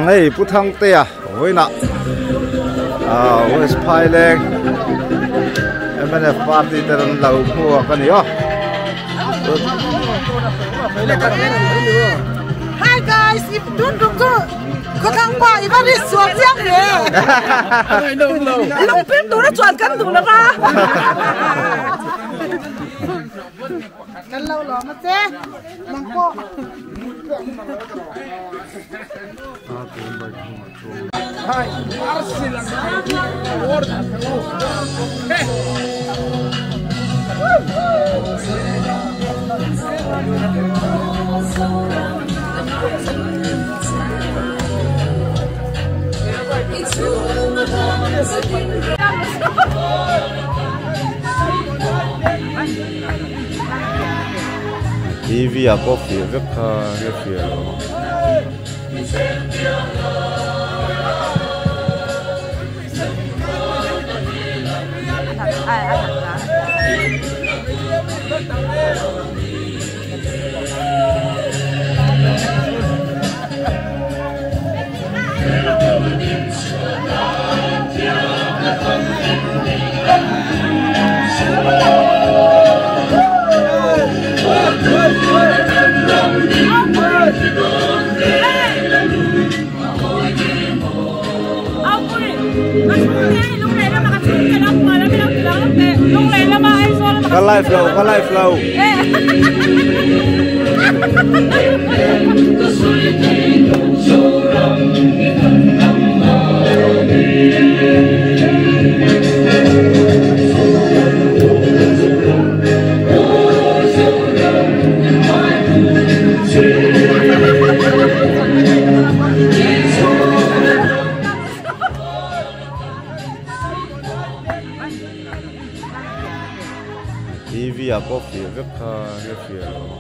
Hei Pu Thangtea vawiinah ah West Phaileng mnf party te an lo hmuak a ni aw. Hi guys, if tun tum chu khawthlang pa i va ri sual chiang ve. Lungpir tura chuan kan duh lova. Kan lo lawm a che. Nang pawh. TV ah pawh fiah vek kha nge fiah lo ang. Ka live lo, ka live lo. TV ah pawh fiah vek kha nge fiah lo ang.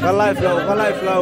Ka live lo, ka live lo.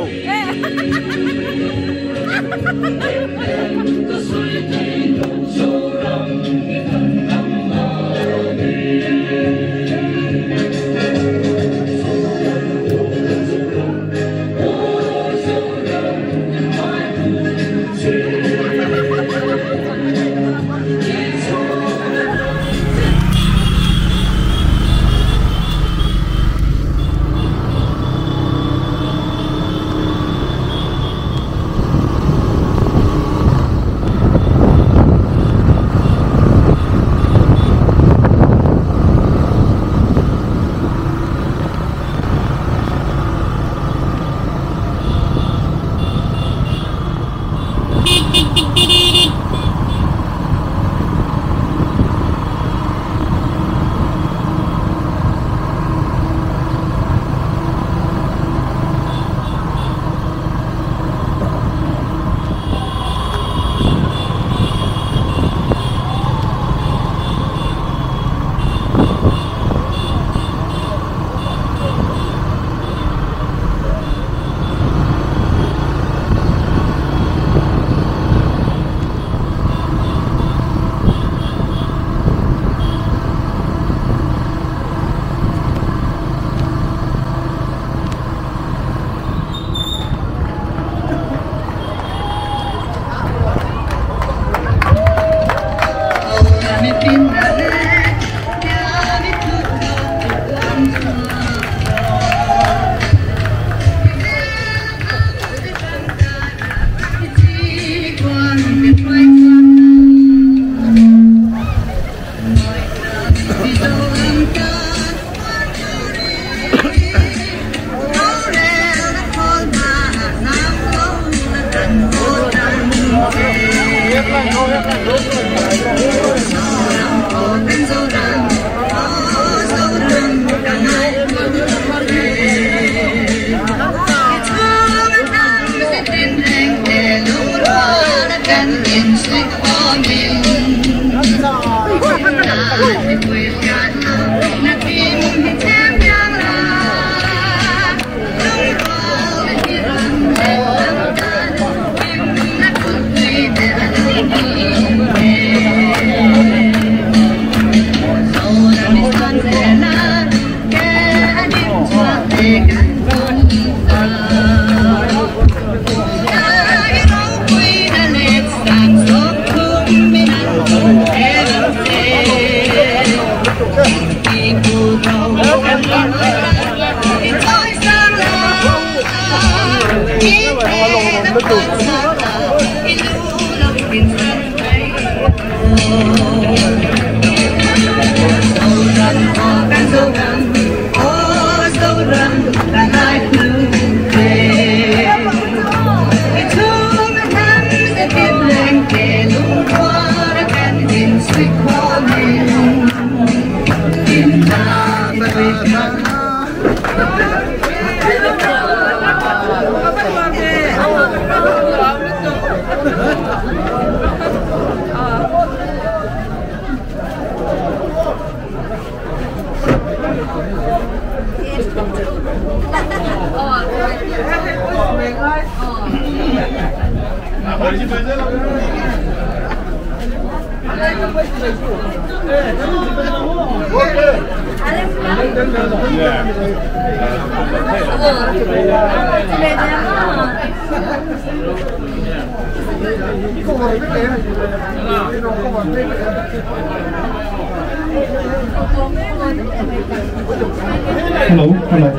Hello, hello.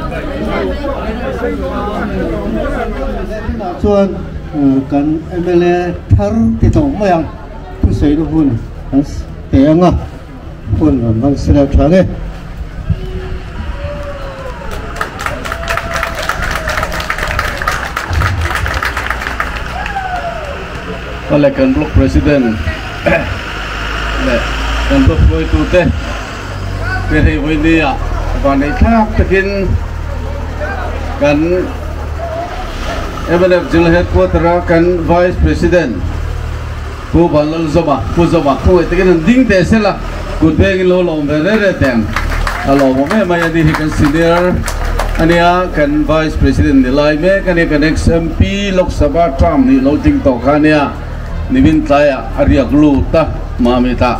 Chuan kan MLA thar ti tawh mai ang thusawi na hun an pe ang a, hun an hmang sila tha nge. Awle kan block president leh kan block hruaitute te hei vawinia vanneih thlak takin kan MNF General Headquarter a kan Vice President Pu Vanlalzawma Pu Zawma khawngaih takin an ding teh sela kut vengin lo lawm ve reh reh teh ang a lawmawm em mai a ni hi kan senior a nia kan Vice President ni lai mek a nia kan ex MP Lok Sabha term nih lo tling tawh kha a nia nimin tlaiah a riak lut a Mamit ah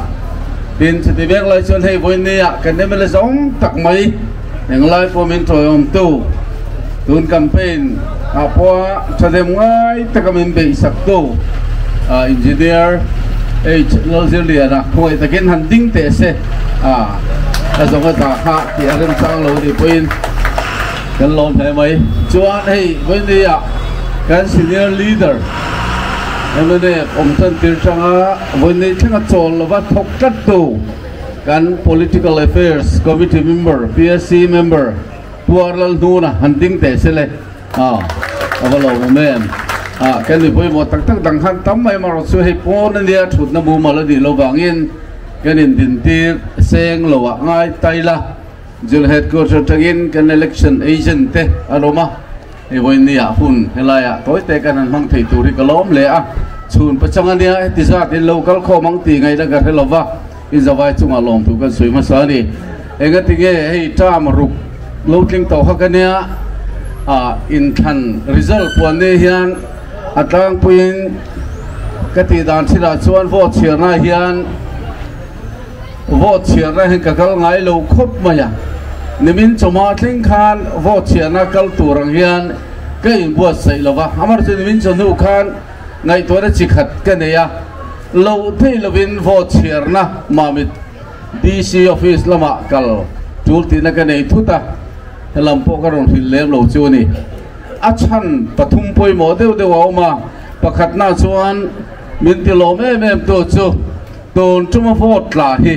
tin chuti vek lai chuan hei vawinia kan mla zawng tak mai englai pawh min tawiawm tu tun campaign ah pawha thahnem ngai taka min beih sak tu Engineer H Lalzirliana khawngaih takin han ding teh se a zawng a za kha tih a remchang lo ni pawhin kan lawm hle mai. Chuan hei vawinia kan senior leader mnf awm tan tir tanga vawinia thlenga chawl lova thawk tlat tu kan Political Affairs Committee member, PAC member, Pu Arlal Hnuna han ding teh se le. A va lo awm em? A kan mi pawimawh tak tak dang khan tam mai amaherawh chu hei pawn ania thutna mumal a nih loh vangin kan indintir seng lo ah ngai tai la. Jil Headquarter atangin kan Election Agent te an awm a, hei vawiin ah hun helai ah tawi te kan han hmang thei tur hi ka lawm hle a. Chhun pachang ania heti zat in lo kal khawm ang tih ngaihna ka hre lo va. I zavai chungah lawmthu kan sawi hmasa a ni. Engatinge hei term ruk lo tling tawh kha ka nia, ah inthlan result puan nei hian a tlangpuiin ka tih dan thilah chuan vote chhiarna hian vote chhiarna hian ka kal ngai lo khawp mai a. Nimin chawma thleng khan vote chhiarna kal tur ang hian ka inbuatsaih lo va, amaherawhchu nimin chawhnu khan Ngaihtuahna chi khat ka nei a, loh thei lovin vote chhiarna Mamit DC office lamah kal tul tihna ka nei thut a, helam pawh ka rawn hrilh lem lo chu a ni. A chhan pathum pawimawh deuh deuh a awm a, pakhatna chuan min ti lawm em em tu chu tun tuma vote tla hi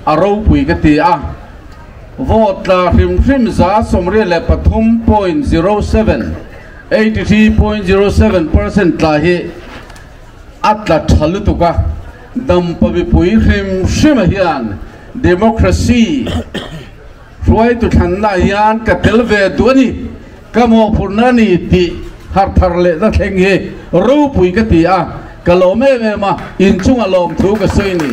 a ropui ka ti a, vote tla hrim hrim 93.07, 83.07 percent tla hi a tla tha lutuk a, dampa mipui hrim hrima hian democracy hruaitu thlanna hian ka tel ve duh a ni, ka mawhphurhna a ni tih harh thar lehna thleng hi ropui ka ti a, ka lawm em em a, inchunga lawmthu ka sawi a ni.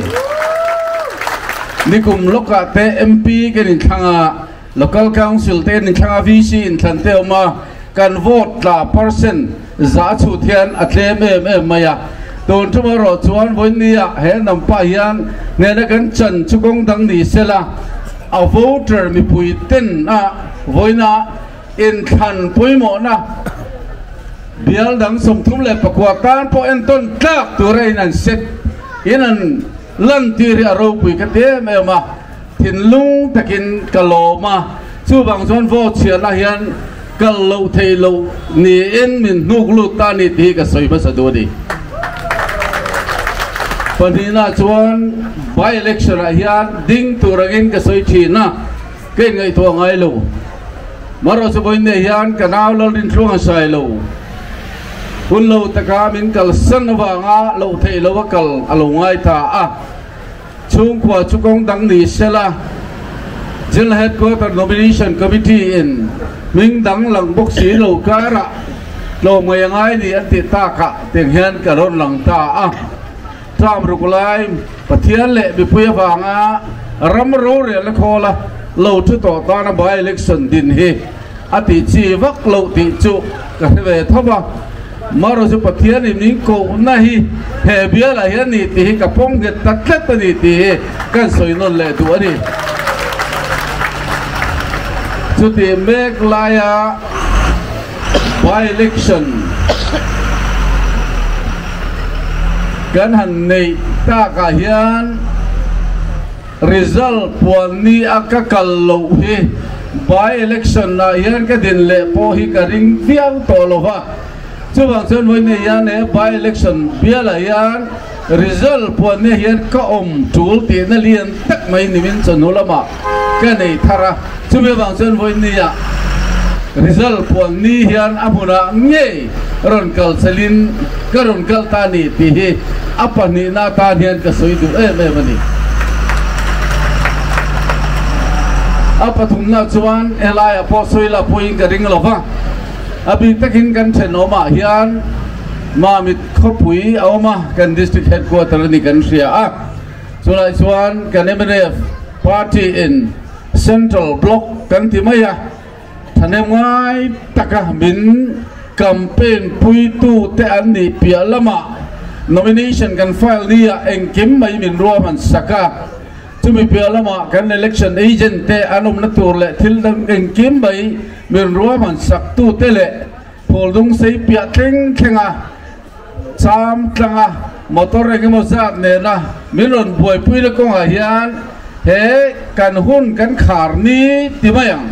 Nikum lawkah te MP kan inthlang a, Local Council te kan inthlang a, VC inthlan te a awm a, kan vote tla percent za chhut hian a tlem em em mai a. Tun tum erawh chuan vawinia he hnampa hian hnena kan chan chu kawng dang ni sela, a voter mipui ten a vawiina inthlan pawimawhna bial dang 34 tan pawh entawn tlak tura in an set in an Lantir hi a ropui ka ti em em a, thinlung takin ka lawm a, chuvang chuan vote chhiarna hian kal loh theih loh niin min hnuk lut ta a ni tih hi ka sawi hmasa duh a ni. Pahnihna chuan by election ah hian ding tur angin ka sawi thin a, ka inngaihtuah ngai lo. Marawh chu vawiin hian ka nau Lalrinthluang a sai lo. Hun lo taka min kalsan avanga loh theih loh a kal a lo ngai ta a, chhungkua chu kawng dang ni sela, General Headquarter Nomination Committee in hming dang lang bawk si lo karah tlawmngaih a ngai ni an tih takah tiang hian ka rawn lang ta a. Term ruk lai Pathian leh mipui avanga ram rorelna khawla lo thu tawh tana by-election din hi a tih chi vak loh tih chu ka hre ve tho va. Marawh chu Pathianin min kohna hi he bialah hian ni tih hi ka pawm nghet ta tlat a ni tih hi kan sawi nawn leh duh a ni. Chutih mek laia by-election kan han neih takah hian Result puan ni a ka kal loh hi by election ah hian ka din leh pawh hi ka ring viau tawh lo va, chuvang chuan vawiin hian he by election bialah hian result puan ni hian ka awm tul tihna lian tak mai nimin chawhnu lamah ka nei thar a, chumi avang chuan vawiin ni ah result puan ni hian a hmunah ngei rawn kal chelin ka rawn kal ta ni tih hi a pahnihna atan hian ka sawi duh em em a ni. A pathumna chuan helaiah pawh sawi la pawhin ka ring lo va, a bik takin kan thenawmah hian Mamit khawpui a awm a, kan district headquarter a ni kan hria a, chulai chuan kan mnf party in central block kan ti mai a, Thahnem ngai taka min campaign puitu te an nih piah lamah nomination kan file ni ah engkim mai min ruahman sak a, chumi piah lamah kan election agent te an awmna tur leh thil dang engkim mai min ruahman sak tu te leh Phuldung sei piah thleng thleng a cham tlang a motor engemaw zat nena min rawn buaipui na kawngah hian he kan hun kan khar ni ti mai ang.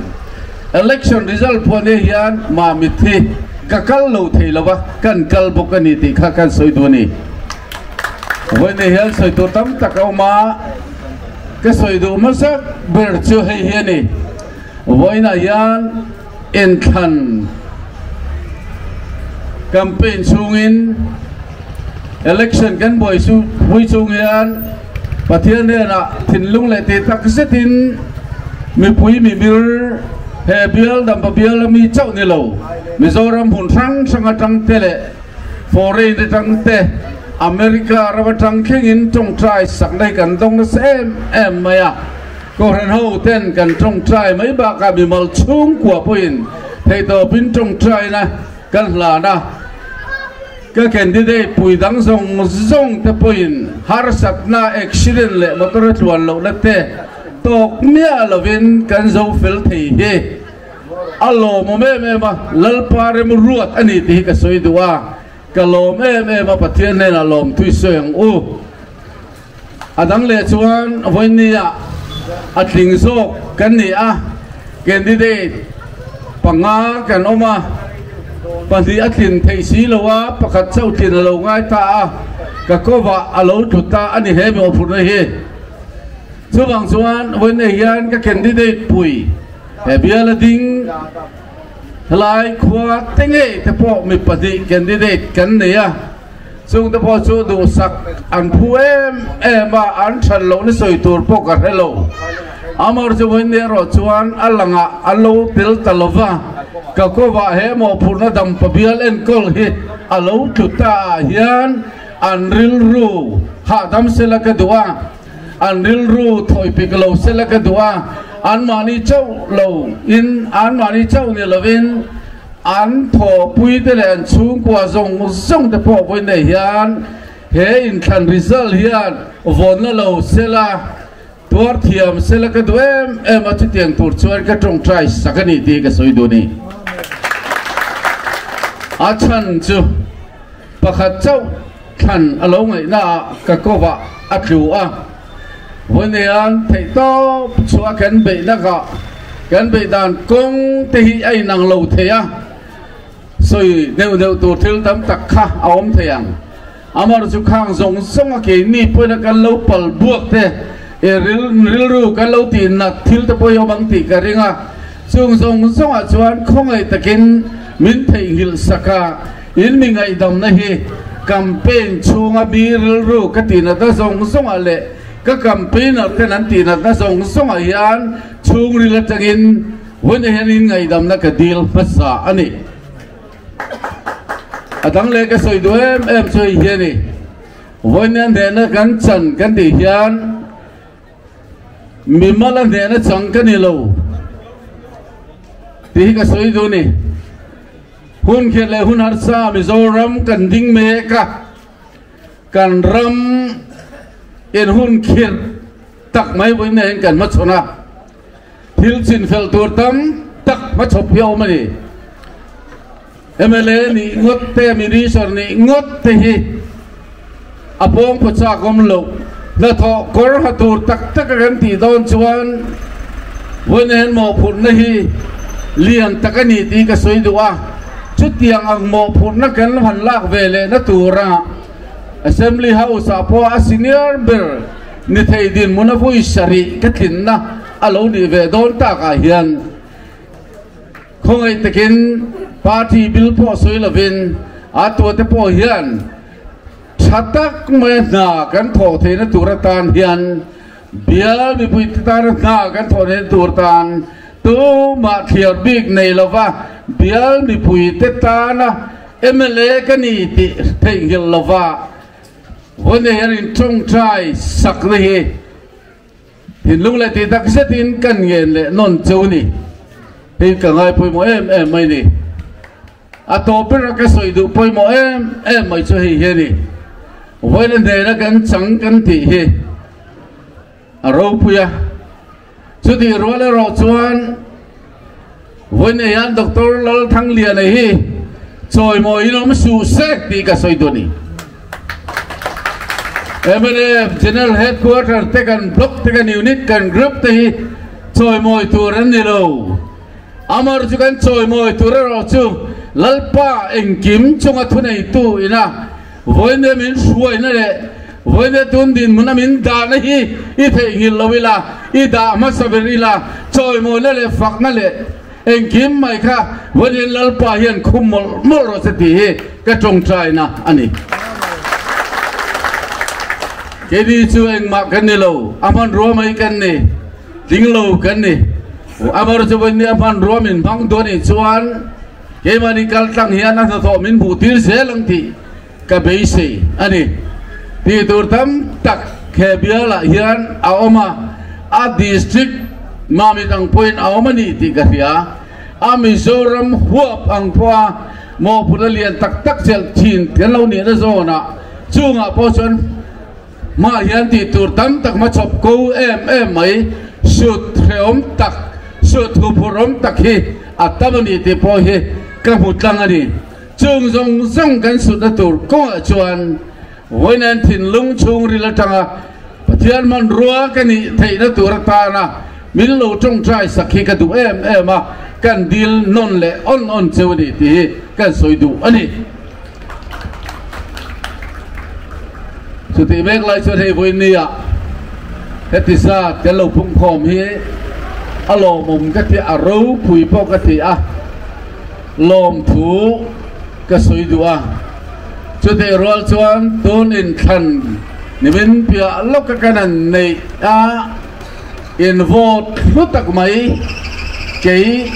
Election result pawh nia hian Mamit hi ka kal lo thei lo va, kan kal bawk a ni tih kha kan sawi duh a ni. Vawiin hian sawi tur tam tak a awm a, ka sawi duh hmasak ber chu hei hi a ni. Vawiinah hian inthlan campaign chhungin election kan buai chu pui chung hian Pathian hnenah thinlung leh tih tak zetin mipui mimir he bial dampa bial ami chauh ni lo Mizoram hmun hrang hrang atang te leh foreign atang te America ram atang thlengin tawngtai sakna hi kan dawng nasa em em mai a. Kohhran ho ten kan tawngtai mai bakah mimal chhungkua pawhin theihtawpin tawngtaina kan hlan a, ka candidate pui dang zawng zawng te pawhin harsatna, accident leh motor a tluan lohna te tawk miah lovin kan zo fel thei hi a lawmawm em em a, Lalpa remruat a ni tih hi ka sawi duh a, ka lawm em em a, Pathian hnenah lawmthui sawi ang u. A dang leh chuan vawinia a tling zawk kan ni a, candidate panga kan awm a, pahnih a tlin theih si lo a, pakhat chauh tlin a lo ngai ta a, ka kovah a lo tlu ta a ni he mi awphurna hi. Chuvang chuan vawinia hian ka candidate pui he bial a ding helai khua te ngei te pawh mi pahnih candidate kan nei a. Chungte pawh chu duhsak an phu em em a, an than lohna sawi tur pawh ka hre lo. Amar chu vawiin erawh chuan a langah a lo tel ta lo va, ka kovah he mawhphurhna dampa bial enkawl hi a lo tlu ta ah hian an rilru hahdam sela ka duh a. An rilru thawipik lo sela ka duh a, anmahni chauh lo in, anmahni chauh ni lovin an thawhpui te leh an chhungkua zawng zawng te pawh vawi nei hian he inthlan result hian vawnna lo sela tuar thiam sela ka duh em em a, chutiang tur chuan ka tawngtai sak a ni tih ka sawi duh a ni. A chhan chu pakhat chauh thlan a lo ngaihna ah ka kovah a tlu a, vawinean theihtawp chhuah kan beihna kah kan beih dan kawng te hi a inang lo thei a, sawi neuh neuh tur thil tam tak kha a awm thei ang. Amar chu khang zawng zawng a keini pawhin a kan lo pal buak te, e ril rilru kan lo tih nat thil te pawh hi awm ang tih ka ring a, chung zawng zawngah chuan khawngaih takin min theihnghilh sak a, in mi ngaihdamna hi campaign chhunga mi rilru ka tih natna zawng zawngah leh ka campaigner ten an tih natna zawng zawngah hian chhungril atangin vawiin hian in ngaihdamna ka dil hmasa a ni. A dang leh ka sawi duh em em chu hei hi a ni. Vawiin hnehna kan chan kan tih hian mimala hnehna chang ka ni lo tih hi ka sawi duh a ni. Hun khiat leh hun harsa Mizoram kan ding mek a, kan ram in hun khirh tak mai vawiin hian kan hmachhawn a. Thil chinfel tur tam tak hmachhawp hi a awm a ni. Mla nih ngawt te, Minister nih ngawt te hi a pawng phaw chak awm loh. Hnathawh kawr ha tur tak tak a kan tih dawn chuan vawiin hian mawhphurhna hi lian tak a ni tih ka sawi duh a. Chutiang ang mawhphurhna kan han lak ve lehna tura Assembly House-ah pawh a senior ber ni thei dinhmun a vui sarih ka tlinna a lo nih ve dawn takah hian khawngaih takin party bill pawh sawi lovin a tuate pawh hian tha tak mai a hna kan thawh theihna tur atan hian bial mipuite tana hna kan thawh theihna tur tan tumah thliar bik nei lova bial mipuite tana mla ka ni tih theihnghilh lova Vawiin hian in tawngtai sakna hi thinlung leh tih tak zetin kan ngen leh nawn cheu a ni. Hei ka ngai pawimawh em em mai ni. A tawp bera ka sawi duh pawimawh em em mai chu hei hi a ni. Vawiin a hnena kan chang kan tih hi a ropui a. Chutih rual erawh chuan vawiin hian Doctor Lalthangliana hi chawimawiin awm suh se tih ka sawi duh a ni. Mnf General Headquarter te kan block te kan unit kan group te hi chawimawi tur an ni lo. Amar chu kan chawimawi tur erawh chu Lalpa engkim chunga thuneitu ina Vawiin min hruaina leh vawiin tun dinhmuna min dahna hi i theihnghilh lo ila, i dah hmasa ber ila, chawimawina leh fakna leh engkim mai kha vawiin Lalpa hian khum mawlh mawlh rawh se tih hi ka tawngtaina a ni. Keini chu engmah kan ni lo, a hmanrua mai kan ni, tling lo kan ni. Amaherawhchu chu vawiin a hmanrua min hmang duh a nih chuan, Keimahni kal tlang hian a hnathawh min hmuh tir zel ang tih ka beisei a ni. Tih tur tam tak he bialah hian a awm a, a district Mamit ang pawhin a awm a ni tih ka hria. A Mizoram huap ang pawha mawhphurhna lian tak tak chelh thin kan lo nihna zawnah chungah pawh chuan hmaah hian tih tur tam tak hmachhawp ko em em mai, sut hrehawm tak, sut huphurhawm tak hi A tam a ni tih pawh hi ka hmu tlang a ni. Chung zawng zawng kan sutna tur kawngah chuan vawiin thinlung chhungril atanga Pathian hmanrua ka nih theihna tur atana min lo tawngtai sak hi ka duh em em a, kan dil nawn leh awn awn cheu a ni tih hi kan sawi duh a ni. Chutih mek lai chuan hei vawiin nia heti zat kan lo phungkhawm hi a lawmawm ka ti a, ropui pawh ka ti a, lawmthu ka sawi duh a. Chutih rual chuan tun inthlan nimin piah lawka kan han neih a, in vote hlu tak mai kei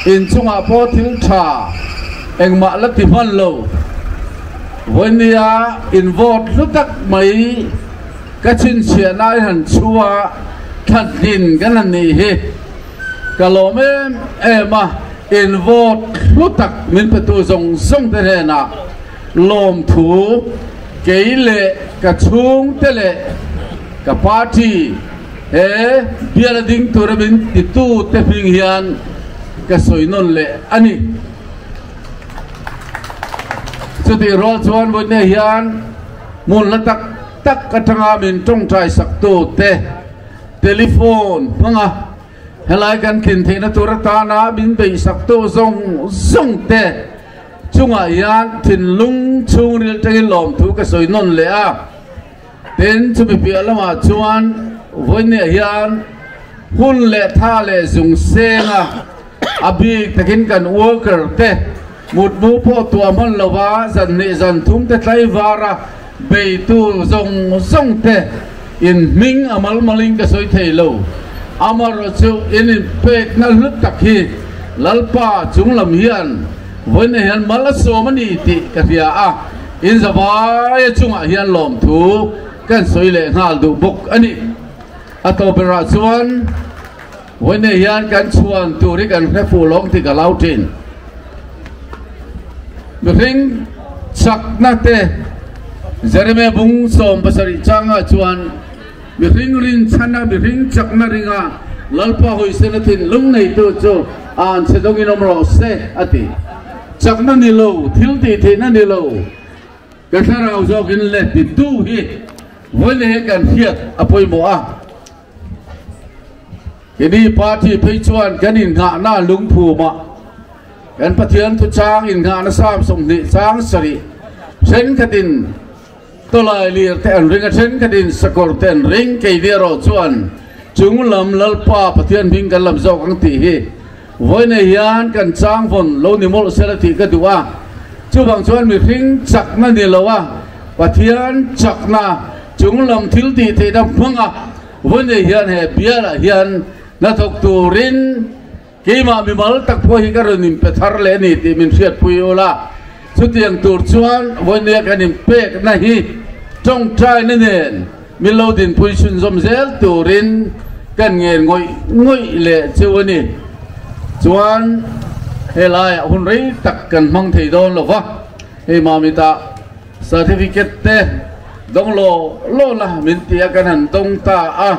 inchungah pawh thil tha engmah la ti hman lo. Vawinia in vote hlu tak mai. Ka chhinchhiahna in han chhu a, thlantlin kan han nih hi ka lawm em em a, in vote hlu tak min petu zawng zawng te hnenah lawmthu kei leh ka chhungte leh ka party he bial a ding tura min titu te hming hian ka sawi nawn leh a ni. Chutih rual chuan vawiinah hian hmun hla tak tak atanga min tawngtai saktu te telephone hmanga helai kan tlin theihna tur atana min beihsaktu zawng zawng te chungah hian thinlung chhungril tangin lawmthu ka sawi nawn leh a. Tin, chumi piah lamah chuan vawiinah hian hun leh tha leh zung senga a bik takin kan worker te mutmu pawh tuah hman lova zan hnih zan thum te tlaivara beitu zawng zawng te in hming a mal malin ka sawi thei lo. Amaherawhchu in inpekna hlu tak hi Lalpa chunglam hian vawiinah hian mal a sawm a ni tih ka hria a. In zavaia chungah hian lawmthu kan sawi leh nghal duh bawk a ni. A tawp berah chuan vawiinah hian kan chhuan tur hi kan hre fuh lawng tih ka lau thin. Mihring chakna te Jeremia bung 70 changah chuan mihring rinchhana mihring chakna ringa Lalpa hawisena thinlung neitu chu an chhe dawngin awm rawh se a ti. Chakna ni lo, thil tih theihna ni lo, ka thlarau zawkin le titu hi vawiin he kan hriat a pawimawh a. Keini party phei chuan kan innghahna lungphumah kan Pathian thuchang innghahna Psalm 20 chang sarih thenkhatin tawlai lir te an ring a, thenkhatin sakawr te an ring, kei ve erawh chuan chunglam Lalpa Pathian hming kan lam zawk ang tih hi Vawiinah hian kan chang vawn lo ni mawlh sela tih ka duh a, chuvang chuan mihring chakna ni lo a, Pathian chakna chunglam thil tih theihna hmanga vawiinah hian he bialah hian hnathawk turin keimah mimal tak pawh hi ka rawn inpe thar leh a ni tih min hriatpui ula, chutiang tur chuan vawiinah kan inpekna hi tawngtaina nen Min lo dinpui chhunzawm zel turin kan ngen ngawih ngawih leh cheu a ni. Chuan helaiah hun rei tak kan hmang thei dawn lo va, hei Mamita certificate te dawng law law la min ti a kan han dawng ta a,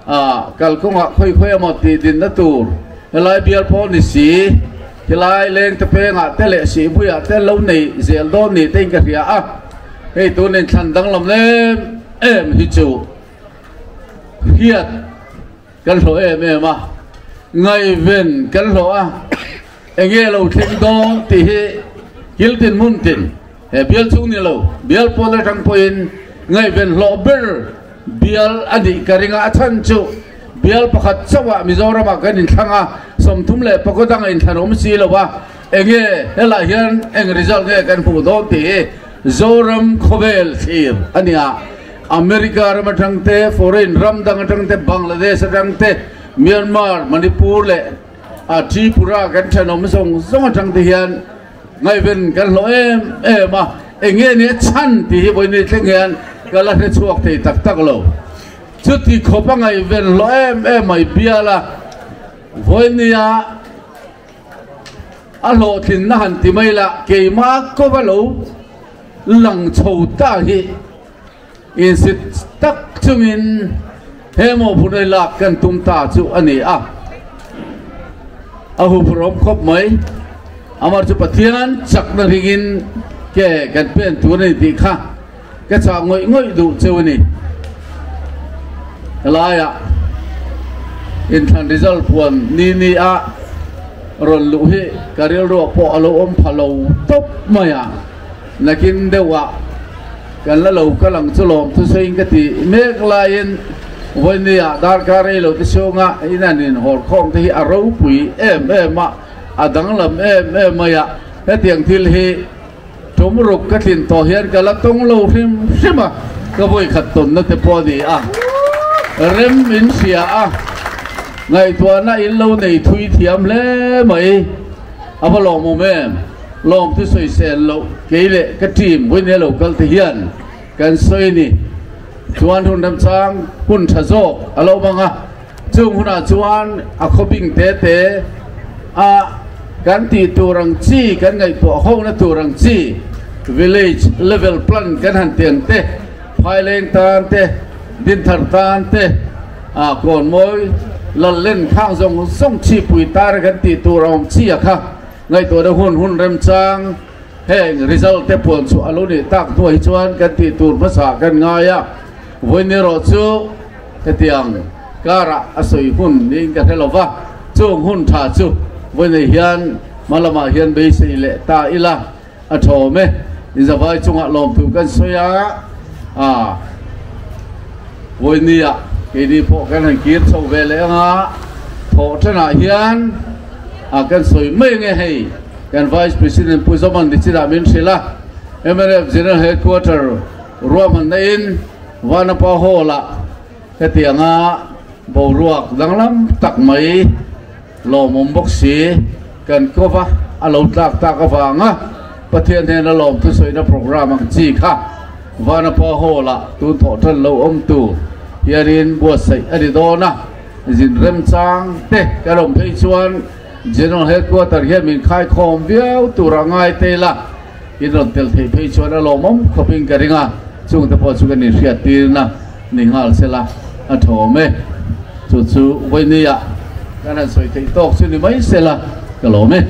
ah kalkawngah khawi khawi emaw tih dinna tur helai bial pawh ni si, helai lengte pengah te leh sihbuiah te lo nei zel dawn ni tein ka hria a. Hei tun inthlan danglam em em hi chu hriat kan hlawh em em a, ngaihven kan hlawh a, enge lo thleng dawn tih hi kil tin hmun tin he bial chung ni lo bial pawn atang pawhin ngaihven hlawh ber bial a nih ka ring a, a chhan chu bial pakhat chauhah Mizoramah kan inthlang a, 34 danga inthlan awm si lo a. Enge helai hian eng result nge kan hmuh dawn tih hi Zoram khawvel thlir a nia. America ram atang te, foreign ram dang atang te, Bangladesh atang te, Myanmar, Manipur leh Tripura kan thenawm zawng zawng atang te hian ngaihven kan hlawh em em a. Enge nia chhan tih hi vawiin thleng hian ka la hre chhuak thei tak tak lo. Chuti khawp a ngaihven hlawh em em mai bial a vawiin nia. A hlawhtlinna han ti mai la, keimah kova lo lang chho ta hi insit tak chungin he mawhphurhna hi lak kan tum ta chu a ni a. A huphurhawm khawp mai. Amah chu Pathian chakna ringin ke kan pen tur a ni tih kha ka chah ngawih ngawih duh cheu a ni. Helaiah inthlan result puan ni ni a rawn luh hi ka rilruah pawh a lo awm pha lo tawp mai a, nakin deuhah kan la lo kal ang chu lawm thusawiin ka ti mek laiin vawinia darkar rei lo te chhunga in an inhawr khawm te hi a ropui em em a, a danglam em em mai a, hetiang thil hi Tum ruk ka tlin tawh hian ka la tawng lo hrim hrim a, ka vawi khat tawnna te pawh a ni a, rem in hria a, ngaihtuahna in lo nei thui thiam hle mai, a va lawmawm em? Lawm chu sawisel loh kei leh ka team vawiin he lo kal te hian kan sawi a ni. Chuan hun remchang hun tha zawk a lo awm ang a, chung hunah chuan a khawbing te te a kan tih tur ang chi, kan ngaihtuah hona tur ang chi village level plan kan han ti ang te, Phaileng tan te, Dinthar tan te, a Kawnmawi Lallen khang zawng zawng chhipui tar kan tih tur a awm chi a kha ngaihtuahna hun hun remchang heng result te puan chhuah a lo nih tak hnuah hi chuan kan tih tur hmasa kan ngai a, vawiin erawh chu hetiang karah a sawi hun niin ka hre lo va, chung hun tha chu vawiinah hian hma lamah hian beisei leh ta ila a thawm e. Inzavai chungah lawmthu kan sawi a, a vawinia keini pawh kan han kir chho ve leh ang a, thawh thenah hian a kan sawi mai ange hei. Kan Vice President Pu Zoman Nichinah min hrilh a, mnf General Headquarter ruahmanna in Vanapa Hall-ah hetianga boruak danglam tak mai lawmawm bawk si kan kova a lo tlak tak avanga Pathian hnena lawm thusawiina programme ang chi kha Vanapa Hall-ah tun thawh tan lo awm tur hianin buatsaih a ni dawn a, zin remchang te kan awm phei chuan General Headquarter hian min khaikhawm viau tur a ngai tel a, in rawn tel theih phei chuan a lawmawm khawpin ka ring a, chungte pawh chu kan inhriat tirna ni nghal sela a thawm e. Chu chu vawinia kan han sawi theih tawk chu ni mai sela ka lawm e.